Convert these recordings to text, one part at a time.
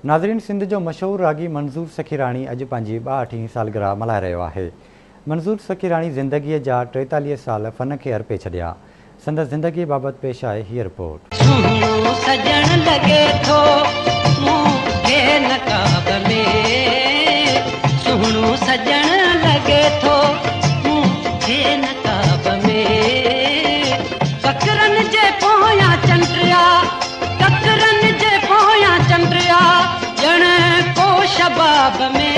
ناظرين سنڌ جو مشهور راڳي منظور سخيراڻي اڄ پنهنجي ٻاهٺين سالگرهه ملهائي رهيو آهي. منظور سخيراڻي زندگيء جا 43 سال فن کي ارپي ڇڏيا. سندس زندگيء بابت پيش آهي هيء رپورٽ. سهڻو سڄڻ لڳي ٿو مون کي نقاب ۾، سهڻو سڄڻ لڳي ٿو مون کي نقاب ۾، ڪڪرن جي پويان چنڊ آ، ڪڪرن جي پويان چنڊ آ، ڄڻ ڪو شباب ۾.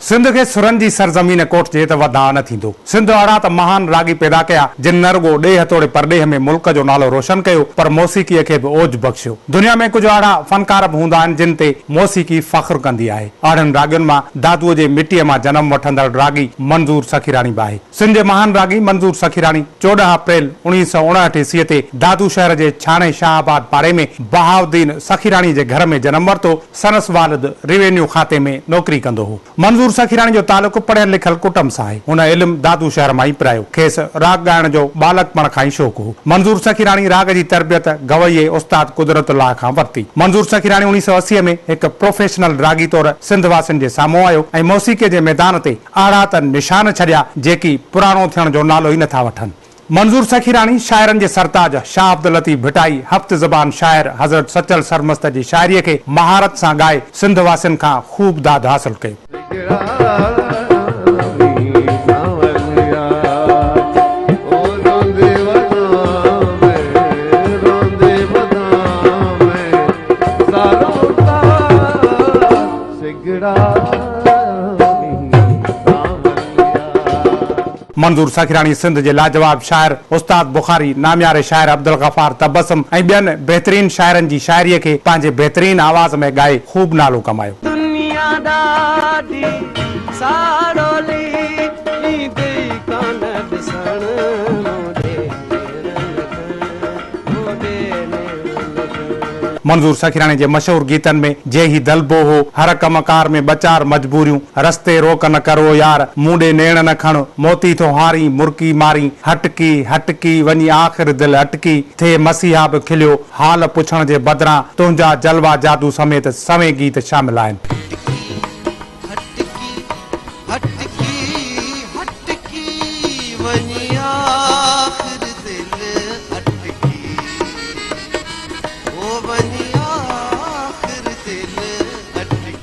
سنڌ کي سرن جي سرزمين ڪوٺجي ته وڌاء نه ٿيندو. سنڌ اهڙا ته مهان راڳي پيدا ڪيا، جن نه رڳو ڏيهه توڙي پرڏيهه ۾ ملڪ جو نالو روشن ڪيو، پر موسيقيء کي به اوج بخشيو. دنيا ۾ ڪجهه اهڙا فنڪار به هوندا آهن، جن تي موسيقي فخر ڪندي آهي. اهڙن راڳين مان دادوء جي مٽيء مان جنم وٺندڙ راڳي منظور سخيراڻي به آهي. سنڌ جي مهان راڳي منظور سخيراڻي 14 اپريل 1959 عيسويء تي دادو شهر جي ڇاڻي شاهه آباد پاڙي ۾ بهاء الدين سخيراڻي جي گهر ۾ جنم ورتو. سندس والد روينيو کاتي ۾ نوڪري ڪندو هو. منظور سخيراڻي جو تعلق پڙهيل لکيل ڪٽنب سان آهي. هن علم دادو شهر مان ئي پرايو. کيس راڳ ڳائڻ جو ٻالڪپڻ کان ئي شوق هو. منظور سخيراڻي راڳ جي تربيت گويي استاد قدرت الله کان ورتي. منظور سخيراڻي 1980 ۾ هڪ پروفيشنل راڳي طور سنڌ واسين جي سامهون آيو ۽ موسيقي جي ميدان تي اهڙا ته نشان ڇڏيا جيڪي پراڻو ٿيڻ جو نالو ئي نٿا وٺن. منظور سخيراڻي شاعرن جي سرتاج شاهه عبداللطيف ڀٽائي، هفت زبان شاعر حضرت سچل سرمست جي شاعريء کي مهارت سان ڳائي سنڌ واسين کان خوب داد حاصل ڪيو. منظور سخيراڻي سنڌ جي لاجواب شاعر استاد بخاري، نامياري شاعر عبدالغفار تبسم ۽ ٻين بهترين شاعرن جي شاعريء کي پنهنجي بهترين آواز ۾ ڳائي خوب نالو ڪمايو. دنيا ڏاڍي ساڙولي ايندي ئي ڪانه ڏسڻ مون ڏي نيڻ کڻ مون ڏي نيڻ کڻ. منظور سخيراڻي جي مشهور گيتن ۾ جي هي دلبو هو، هر ڪم ڪار ۾ ٻه چار مجبوريون، رستي روڪ نه ڪر او يار، مون ڏي نيڻ نه کڻ، موتي ٿو هارين، مرڪي مارين، هٽڪي، هٽڪي، وڃي آخر دل اٽڪي، ٿئي مسيحا به کليو، حال پڇڻ جي بدران، تنهنجا جلوا جادو سميت سوين گيت شامل آهن. هٽڪي، هٽڪي، هٽڪي، هٽڪي، وڃي آخر دل اٽڪي. او وڃي آخر دل اٽڪي.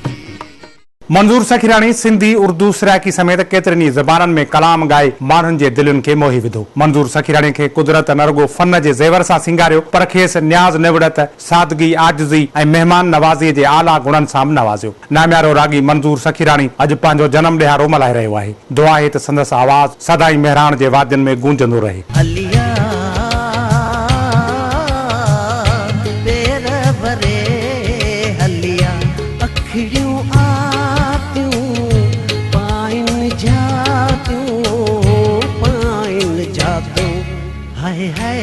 منظور سخيراڻي سنڌي، اردو، سرائيڪي سميت ڪيترين ئي زبانن ۾ ڪلام ڳائي ماڻهن جي دلين کي موهي وڌو. منظور سخيراڻي کي قدرت نه رڳو فن جي زيور سان سينگاريو پر کيس نياز نوڙت، سادگي، عاجزي ۽ مهمان نوازيء جي اعليٰ گڻن سان به نوازيو. ناميارو راڳي منظور سخيراڻي اڄ پنهنجو جنم ڏهاڙو ملهائي رهيو آهي. دعا آهي ته سندس آواز سدائين مهراڻ جي وادين ۾ گونجندو رهي. هليا پير ڀري هليا اکڙيون آتيون پائن جھاتيون پائن جھاتيون هاء هاء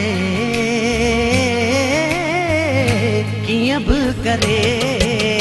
ڪيئن به ڪري.